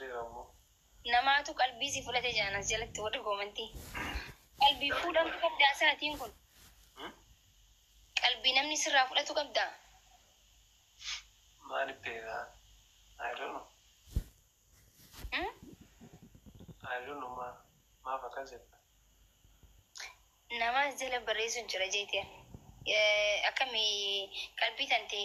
Dideera ammoo. Namaatu qalbii si fudhate jedhan as jalatti warri koomantii. Qalbii fuudhamtu qabdaa sa'aatiin kun. Qalbii namni sirraa fudhatu qabdaa. Maaliif beekaa? I don't know. I don't know maaf akkas jetta. Nama as jala barreessu jira jeetiin. Akkami qalbii tante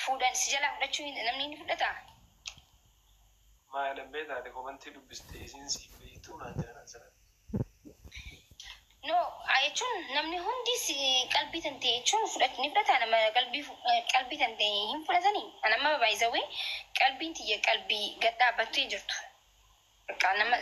fuudhan si jalaa fudhachuu namni ni fudhataa? Maa jedhan beektaa ati komantii dubbiste isiin siif beektuu naan jedhan asirratti. No jechuun namni hundi si qalbii tante jechuun fudhat ni fudhataa nama qalbii qalbii tante hin fudhatanii? An amma by the way qalbiin tiyya qalbii gad dhaabbattee jirtu. Bakka nama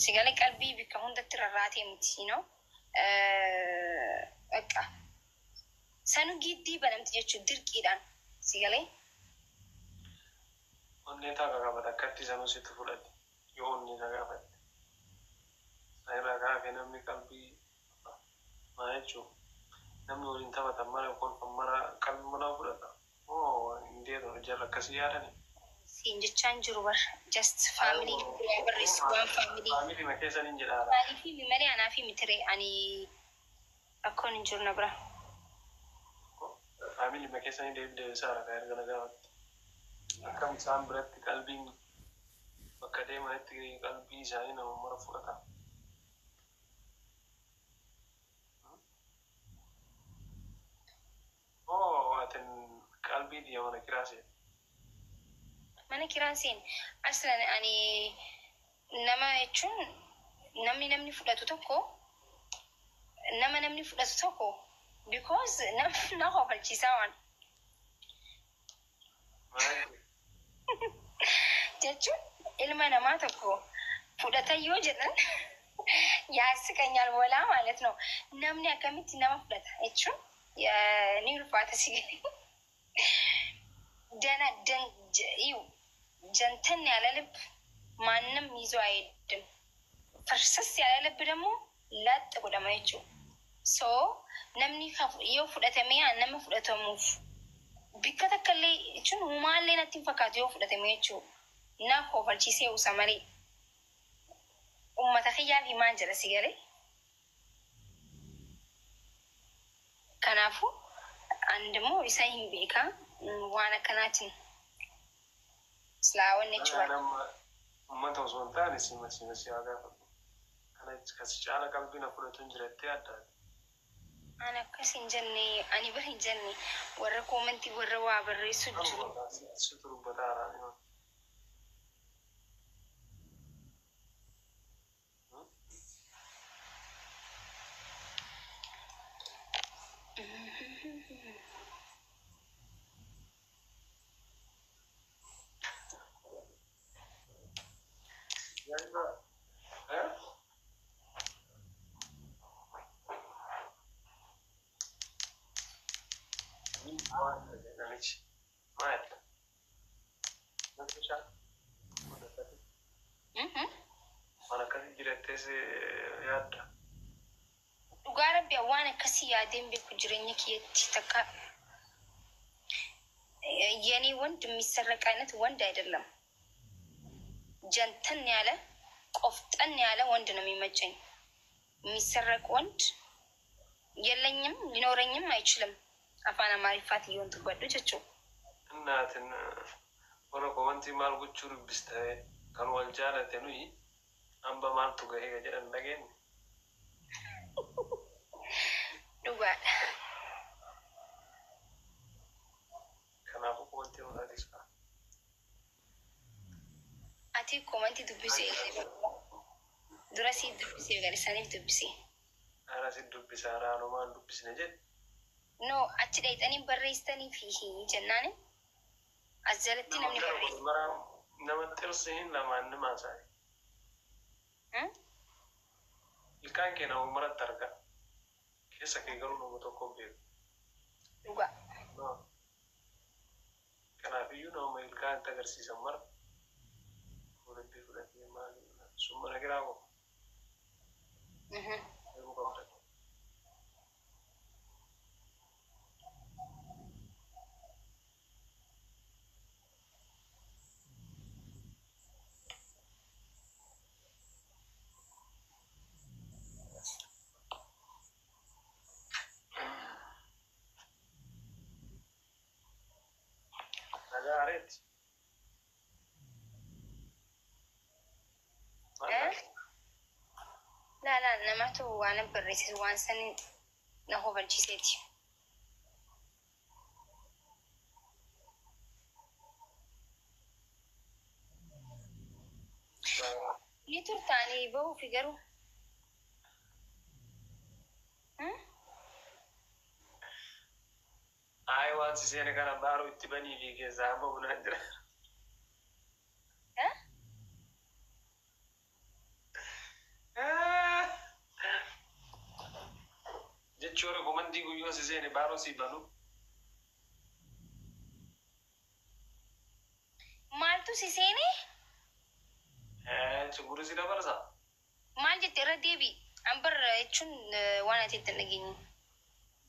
si galee qalbii bikka hundatti rarraatee miti you know. Bakka sanu giddii banamti jechuun dirqiidhaan si galee. Onnee takka qaba takkatti sanuu situ fudhate yoo onnee isa gaafatte. San irraa kan hafe namni qalbii maa jechuu namni waliin taphatan mara kolfan mara qalbima nama fudhata moo hin deetu jarri akkasii yaadani? Siin jechaan jiru bar just family waa barreessu waan family. Family ma keessanin jedhaara. Maaliif himi malee anaaf himi ture ani rakkoon hin jiru na bira. Family ma keessanii deebi deebisaara kan erga na gaafatte. Akkam isaan biratti qalbiin bakka deemanitti qalbii isaanii nama mara fudhata. Moo atin qalbii tiyya mana kiraa seente? Mana kiraan seene. Aslan ani nama jechuun namni namni fudhatu tokko nama namni fudhatu tokko because na kofalchiisaa waan Maal jechuun ilma namaa tokko fudhatan yoo jedhan ያስቀኛል ወላ ማለት ነው። Namni akkamitti nama fudhata jechuun ni ulfaata si galee. ደና ደን ይው ጀንተን ያለ ልብ ማንም ይዞ አይሄድም። ፍርስስ ያለ ልብ ደግሞ ላጥ godhama jechuudha. So namni yoo fudhatamee nama fudhatamuuf bikka takka illee jechuun humaallee natti hin fakkaatu yoo fudhatame jechuudha. Na kofalchiisee usa malee. Ummata kiyyaaf himaan jira si galee. Kanaafuu ani immoo isa hin beekaa waan akkanaatiin silaa wanni jechuudha. Ani amma ummata osoo hin taane sima sima si haa gaafadhu. Kana kasi caala qalbii na fudhatu hin jirattee addaati. Ani akkas hin jenne, ani bir hin jenne, warra koomantii warra waa barreessu jiru. Situ dubbataa haraa. Namichi maal? Waan akkasii jirattees yaadda. Dhugaa rabbi waan akkasii yaadeen beeku jireenya kiyyatti takka የኔ ወንድ የሚሰረቅ አይነት ወንድ አይደለም። ጀንተን ያለ ቆፍጠን ያለ ወንድ ነው የሚመቸኝ። የሚሰረቅ ወንድ የለኝም፣ ሊኖረኝም አይችልም። Afaan Amaariffaatiin yoon dubbadhu jechuudha. Innaatin warra komantii maal gochuu dubbiste kan wal jaalate nuyi hamba maaltu gahee ka jedhan dhageenye. Dhugaadha. Kanaafuu komantii irraa dhiisaa. Ati komantii dubbisee dura siif dubbisee galisaniif dubbisee. Haara si dubbisa haara anumaan dubbisne jedhe. No achi dhayxanii barreessitanii fi jennaani as jalatti namni barreessa. Nama xirsiin lamaan nama haasa'e. Ilkaan kee nama maratti argaa. Keessa kee garuu nama tokko beeku. Dhugaa. Kanaafiyyuu nama ilkaan itti agarsiisan mara fuudhee fudhatee maali sun mana kiraa qofa. Beekuu qabda. jetti. Laa laa namatu waan barreessisu waan san na hubachiiseeti. Ni turtaanii bahuufi garuu. Ayi waan si seene kana baaruu itti banii fi keessaa hamma bunaan jira. Jechuun rekomandii guyyoo si seene baaruu si banu. Maaltu si seene? Chuguri si dabarsa. Maal jette irra deebi. An bar jechuun waan ati itti hin dhageenye.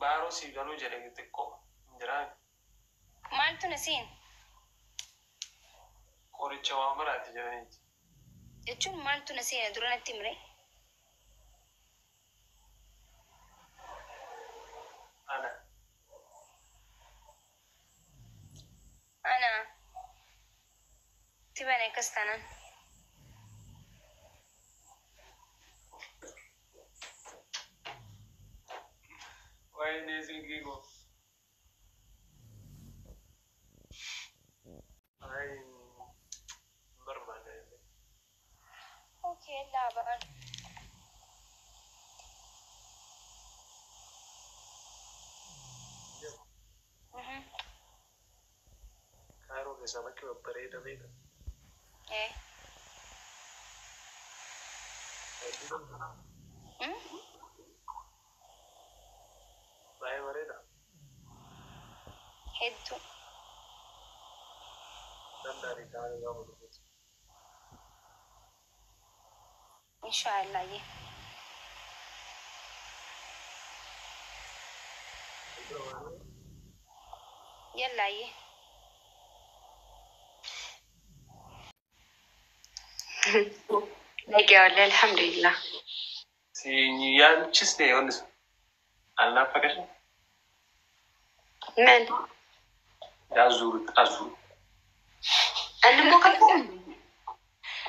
Baaruu si banuu jedhe xiqqoo. Jiraan Maaltu na seene? Qoricha waa maraati jedhaniiti. Jechuun maaltu na seene dura natti himre? Ana. Ana. Itti bane akkas taanaan. Waa'ee silkii koo. Ay, hin barbaanne. Okay, laabaan. Kaayiroo keessaa bakki babbareeda beeka. Baay'ee bareeda. Hedduu. Danda'anii kaayiroo gaafa dhufuuti. Inshaallah. Yee. Yallaa yee. Nagaya alhamdulillah. ያንቺስ ነው የሆንስ አልናፈቀሽም? ምን ያዙሩት አዙሩ። እንሞካከር?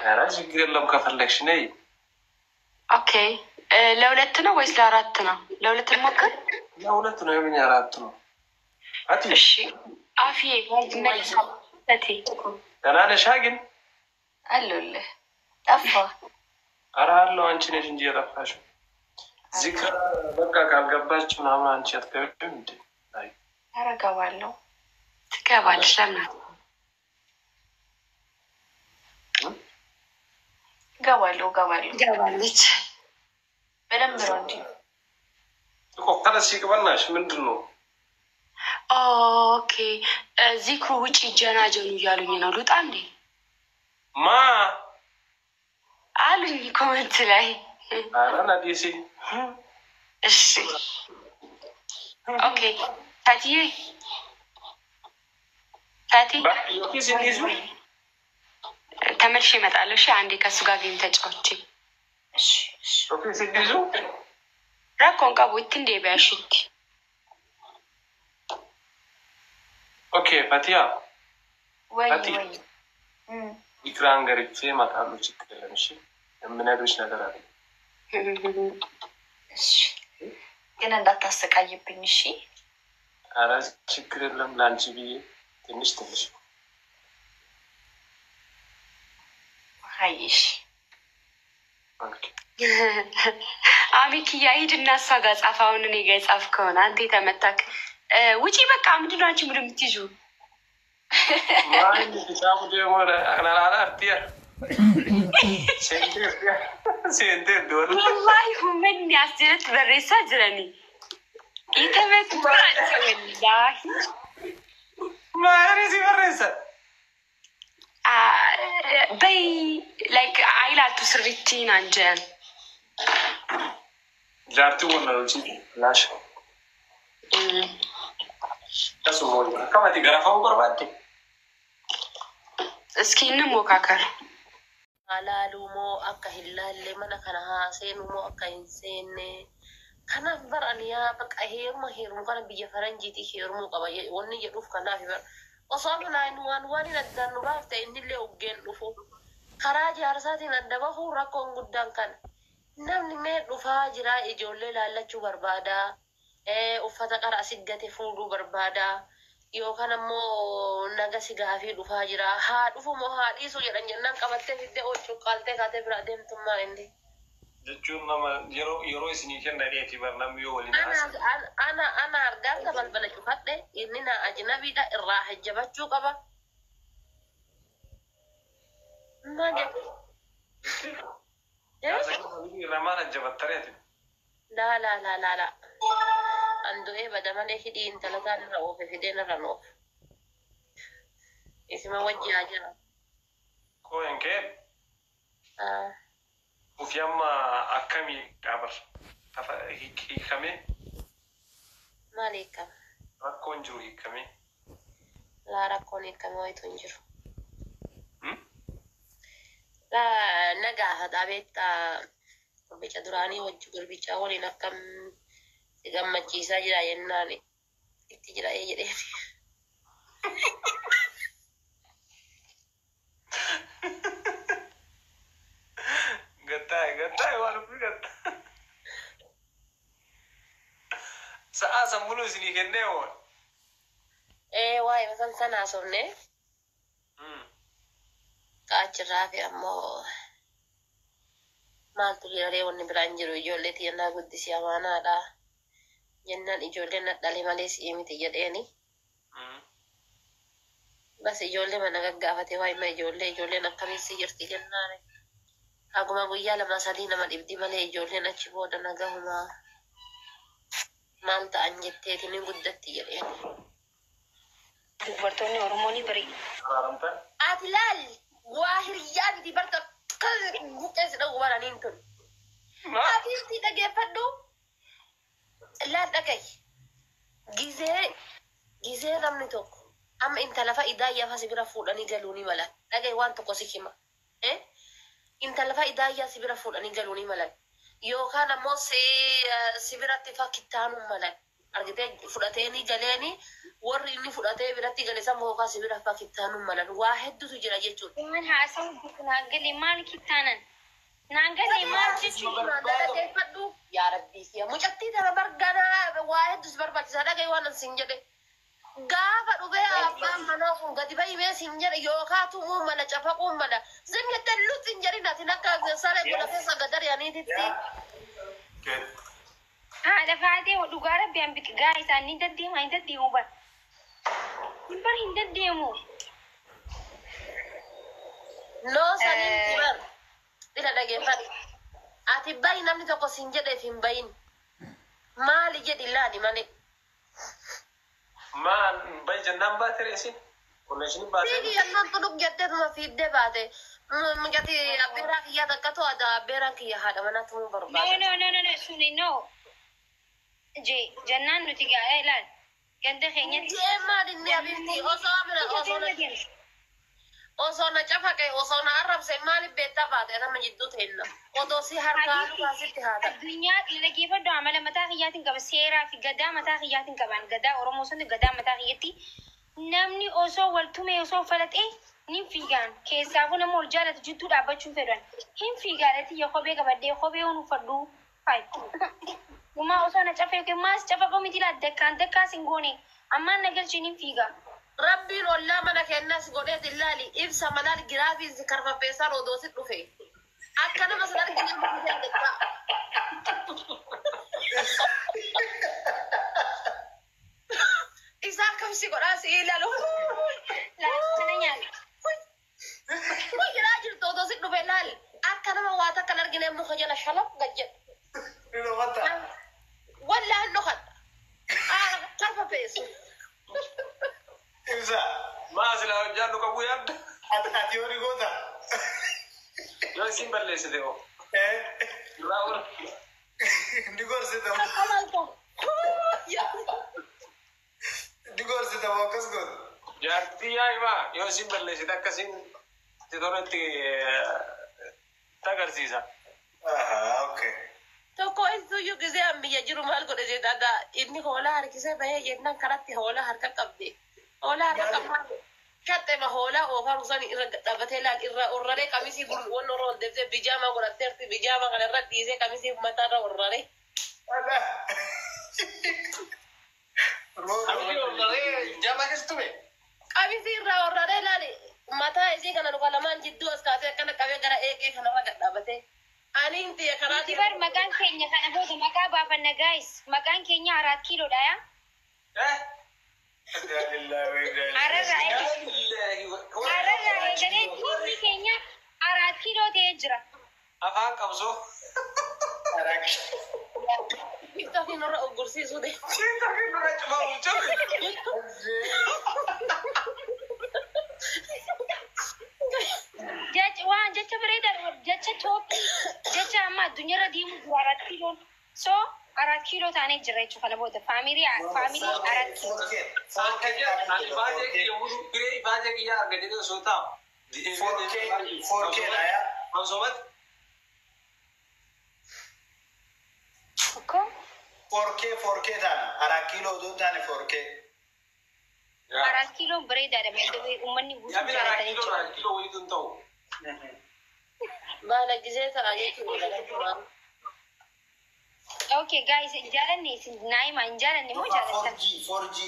ኧረ ችግር የለውም ከፈለግሽ ነይ። Okay፣ ለሁለት ነው ወይስ ለአራት ነው? ለሁለት እንሞክር። ለሁለት ነው የምን አራት ነው? አቲ እሺ አፍዬ ይመለሳል። እቴ ደህና ነሽ ግን? አለሁልህ። ጠፋ። ኧረ አለሁ። አንቺ ነሽ እንጂ የጠፋሽው። ዚክር በቃ ካልገባች ምናምን አንቺ አትገቢም እንዴ? አይ ኧረ እገባለሁ። ትገባለች። ለምን እገባለሁ እገባለሁ። ትገባለች? በደንብ ነው እንጂ። እኮ ከለሲ ቅበናሽ ምንድን ነው? Okay ዚክሩ ውጭ ጀናጀኑ እያሉኝ ነው። ልውጣ እንዴ ማ አሉኝ comment ላይ። ኧረ ናዲሲ እሺ okay ታቲዬ ታቲ ዮኪስ እንዲዙ ተመልሼ እመጣለሁ። እሺ አንዴ ከእሱ ጋር game ተጫውቼ እሺ እሺ። ዮኪስ እንዲዙ rakkoon qabu ittiin deebi'a ishiitti. Okay ፈቲያ ወይ ፈቲ ወይ ኢክራን ገርቼ እመጣለሁ። ችግር የለም። እሺ የምነግርሽ ነገር አለ። እሺ ግን እንዳታሰቃይብኝ እሺ። ኧረ ችግር የለም። ለአንቺ ብዬ ትንሽ ትንሽ አይ እሺ። Okay። አሚክያ ሂድ እና እሷ ጋር ጻፍ። አሁን እኔ ጋር የጻፍከውን አንተ የተመታክ ውጪ። በቃ ምንድን ነው አንቺ ሙድ የምትይዙ? ማን ኪታቡ ደግሞ አርቲያ ሴንቴ ዶር ወላሂ ሁመን ያስጀለት በሬሳ ጅረኒ የተመቱ ናቸው ወላሂ። ማሪ ሲበሬሰ በይ ላይክ አይላልቱ ስሪቲን አንጀን ጃርቲ ወናሎች ላሽ ከሱሞ ከማቲ ገረፋው በርባዴ እስኪ እንሞካከር። Laaluu moo akka hin laalle mana kana haa seenu moo akka hin seenne. Kanaaf bar ani yaa baqa heeruma heerumu kana biyya faranjiitii heerumuu qaba wanni jedhuuf kanaaf bar Osoo nine one one addaan nu baafte innillee uggeen dhufu. Karaa jaarsaatiin adda bahuu rakkoon guddaan kana. Namni mee dhufaa jira, ijoollee laallachuu barbaada. Uffata qara asit gate fuudhuu barbaada. Yookaan ammoo naga si gaafii dhufaa jira. Haa dhufu moo haa dhiisu jedhan jennaan qabattee fiddee ol cuqqaaltee kaatee biraa deemtummaa inni. Jechuun nama yeroo isinii kenna dheeti bar namni yoo waliin Ana haasa'e. ana argaansa balbala cufadhe, inni na ajnabiidha, irraa hajjabachuu qaba. Maal jedhu? Irraa maal ajjabattareeti? Laa laa laa laa laa. An du'ee bada malee hidhii intala taan irra oofe fideen irra noofu. Isima wajji haa jira. Koo'een kee ufi amma akkamii qabar? Hiikamee Maal hiikama? Rakkoon jiru hiikamee. Laa, rakkoon hiikame wayitu hin jiru. Laa, na gaafata beektaa, gurbicha duraanii wajji, gurbicha waliin akkam si gammachiisaa jira jennaan itti jira ee jedheen. Gattaa'e gattaa'e waan ofii gatta. Sa'aa san buluu isinii kennee hoo? Ee, waa'ee san sana haasofne achirraa fi ammoo maaltu jira ree? Wanni biraan jiru ijoollee tiyyannaa guddisii amaanaadha. Jennaan ijoolleen na dhale malee si'ii miti jedheeni. Bas, ijoollee mana gaggaafate, waa'ima ijoollee, ijoolleen akkamiin si jirti jennaan. Haguma guyyaa lama sadii nama dhibdi malee ijoolleen achi booda nagahuma, maal ta'an jetteeti, ni guddatti jedheen. Dubartoonni Oromoo ni bari. Araaramtan? Ati laal, waa hiriyyaa miti barta buqqee si dhagu baraniin tun. Ati dhageeffadhu, laal, dhagahi. Gizee namni tokko amma intala fa'a idaayyaa fa si bira fuudhanii galuu ni malan. Dhagahi, waan tokko si hima. Intala fa'a idaayyaa si bira fuudhanii galuu ni malan. Yookaan ammoo si biratti fa kittaanuu malan. Argitee, fudhateeni galeeni warri inni fudhatee biratti gale san yookaan si bira fa kittaanuu malan. Waa hedduutu jira jechuudha. Waan haasa'u naan galee, maal kittaanan? Naan galee, maal jechuudha? Dhaggeeffadhu yaa rabbii siya, mucattii tana barganaa waa hedduu si barbaachisa. Dhagahi waan an sin jedhe. Gaafa dhufee abbaan manaa kun gadi bahimee sin jedhe, yookaan tumuu mala, cafaquu mala, zim jettee lutti hin jedhin. Ati akka saree gola keessa gadari'aniititti. Haadha faatee, dhugaa rabbi an biqilaa isaan ni deddeema, hin deddeemu bar. Bar hin deddeemu. Noo, saniin bar ila dhageeffadhu. Ati bahi namni tokko sin jedheef hin bahin. Maali jedhi laali malee. Maal bahi jennaan baate reesin? Konnekshinii baatee? Fiigi jennaan xuluq jetteetuma fiiddee baate. Mucatti abbeeraa kiyyaa takka to'ata, abbeeraan kiyya haadha manaa tumuu No, barbaada. no, no, no, no, suni no. Je, jennaan nuti gaa'ee ilaal. Ganda keenyatti. Jee, maal inni abiifti osoo amina osoo na cafaqe, osoo na arrabse, maaliif beektaa baate nama jidduu ta'inna. Otoo si harkaa lukaasitti haa ta'u. Addunyaa dhaggeeffadhu, amala mataa kiyyaatiin qaba, seeraa fi gadaa mataa kiyyaatiin qaban, gadaa Oromoo sun gadaa mataa kiyyatti namni osoo wal tume, osoo falaxee ni fiigaan. Keessaafuu nama wal jaalatu jidduu dhaabbachuu fedhan hin fiigaadhati. Ya kophee qabadhee kophee hun uffadhu fayi gumaa osoo na cafee yookiin maas cafaqoo miti laa, dakkaan dakkaas hin goone, ammaan na galchee ni fiiga. Rabbiin ollaa mana kennas godheet ilaali, ibsa manaan giraafiin si karfaffeessaan odoo si dhufe. Akka nama sin argine dandeetta. Isaa akkam si godhaa si ilaalu. Laafana nyaata. Kun jiraa jirtu odoo si dhufe ilaali. Akka nama waa takka hin argine muka jala shalaf gad jedhu. Ni dhokata. Wallaan dhokadha. Karfaffeessu. Ibsa. Maa silaa hojjaan nu qabu yaadda? Ati horii goota. Yoo isin balleessite hoo? Irraa ora. Ni gorsita. Ni gorsita moo akkas goota? Jaartii yaa himaa, yoo isin balleessite akkasiin itti toletti agarsiisa. Ahaa, okay. Tokko isuyyuu gisee an biyya jiru maal godhe jedhadha, inni hoolaa harkisee bahee jennaan karatti hoolaa harka qabde. Hoolaa irra qabaa. Shaxxema hoolaa oofaa rusaan irra dhaabbatee laal irra orraree qamisii gurguroon orra ol deebisee bijaama godhatteerti bijaama kana irra dhiisee qamisii mataarra orraree. Qamisii irraa orraree laali mataa isii kana luka lamaan jidduu as kaasee akkana qabee gara eegee kanarra gad dhaabbatee. Ani inti karaa Nuti bar maqaan keenya kana booda maqaa baafanna guys. Maqaan keenya Araat Kiiloodha yaa. Ararraa eegalee tiimni keenya Araat Kiiloo ta'ee jira. Afaan qabsoo. TikTokiin nurra oggursiisuu de. Nurra cufaa bulchuun. Waan jecha bareedaa jecha toophii jecha amma addunyaarra deemu jira Araat Kiiloon. So Araat Kiiloo taanee jira jechuudha kana booda faamilii Araat Kiiloo. Ifaajee kiyya argatee osoo taa'u. 4K dha yaa. Qabsoomatti. Tokko 4K 4K taana. Arat kiiloo otoo hin taane 4K. Araat Kiiloon bareedaadha baay'ee uummanni guutuu Yaabin Araat jaalatan Kiiloo jechuudha. Araat Kiiloo wayiitu hin ta'u. Baala gisee ta'a jechuudha. Okay guys, jaalanne isin naayima hin jaalanne moo jaalattan? 4G 4G.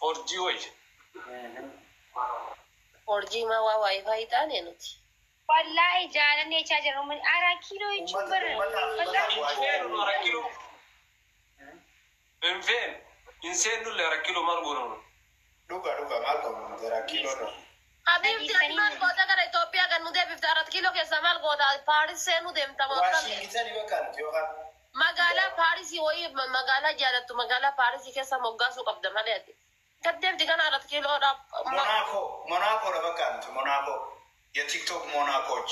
4G wayi. 4G maa waa wifi taane nuti. Wallaahi jaalanne jechaa jira uummanni Araat Kiiloo jechuun bar Hin feenu Araat Kiiloo. Hin feenu. Hin seennullee Araat Kiiloo maal goona? Dhuga dhuga maal qabnu Araat kiiloo dha. Habiibti ati maal goota gara Itoophiyaa kan nu deebifte Araat Kiiloo keessaa maal goota Paaris seenuu deemta moo akkami? Waashingitanii bakka nuti yookaan. Magaalaa Paarisii wayii magaalaa jaalattu magaalaa Paarisii keessa moggaasuu qabda malee ati. Gad deemti kana Araat Kiiloodhaaf. Monaako Monaako dha bakka nuti Monaako. የቲክቶክ ሞናኮች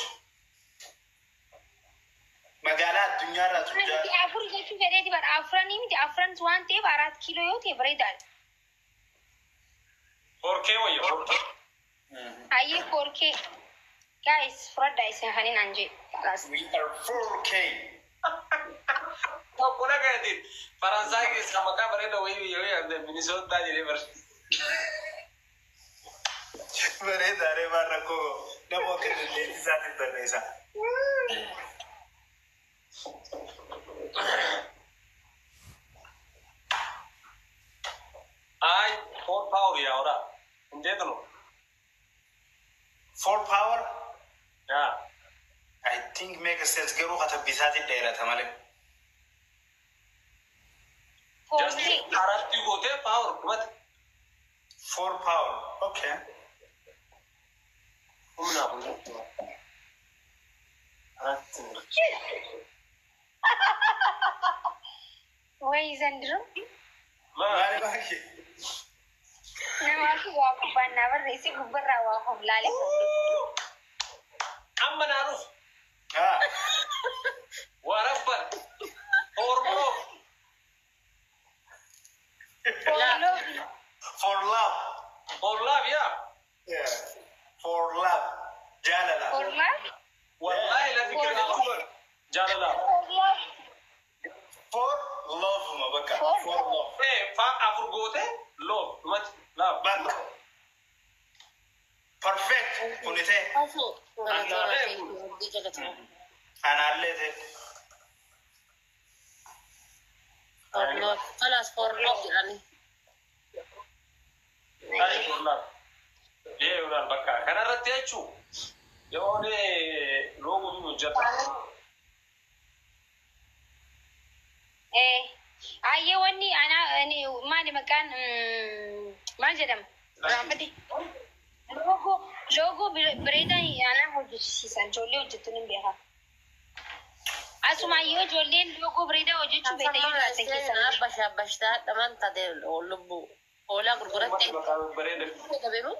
magaalaa addunyaarraa Miti tujjaa afur jechuu fedheeti bar afranii miti afran waan ta'eef Araat Kiiloo yoo ta'e bareedaadha. 4K wayya. 4K. Hayyee 4K guys fudhadhaa isin kanin an jee. We are 4K. Tokko dhagayeetiin Faransaay keessaa maqaa bareeda wayii biyya wayii Minisootaa jedhee barreesse. Bareedaaree waan rakkoo nama akka dandeettii isaatiif barreessa. Ay, four power yaa እንዴት ነው? Four power? Yeah. I think make sense garuu katabbii isaatiin dheerata malee. Just 4K. አራት gootee power dhumate. Four power. Okay. Humna kun አራት ወይ ዘንድሮ Maali baay'ee? namaatu waa gubbaan naa barreesse gubbarraa waa hoflaale. Amma naa dhufu Ah. warabban hormoo For love. For love. For love, yeah. Yeah. For love. Jaalala. For love. Wallahi lafi kira jaalala. For love. For love ma bakka. For For love. Eh, fa afur goote love dhumate love. Bakka. Perfect. Kuni ta'e. Afu. Anaallee ta'e. For love. Kalaas for love jedhani. Ay, for love. Ee, ulaan bakka kanarratti jechuu yoone loogoo fi hojjeta. Eh, ayyee wanni ana maali maqaan maal jedhama? Raanfate. Loogoo bareedaa ana hojjechiisan ijoollee hojjettu ni beeka. Asuma yoo ijoolleen loogoo bareedaa hojjechuu beektan yoo jiraatan keessaa. Abbasha abbashtaa dhaman taate lubbuu hoolaa gurguratte. Bareeda. Qabeemu.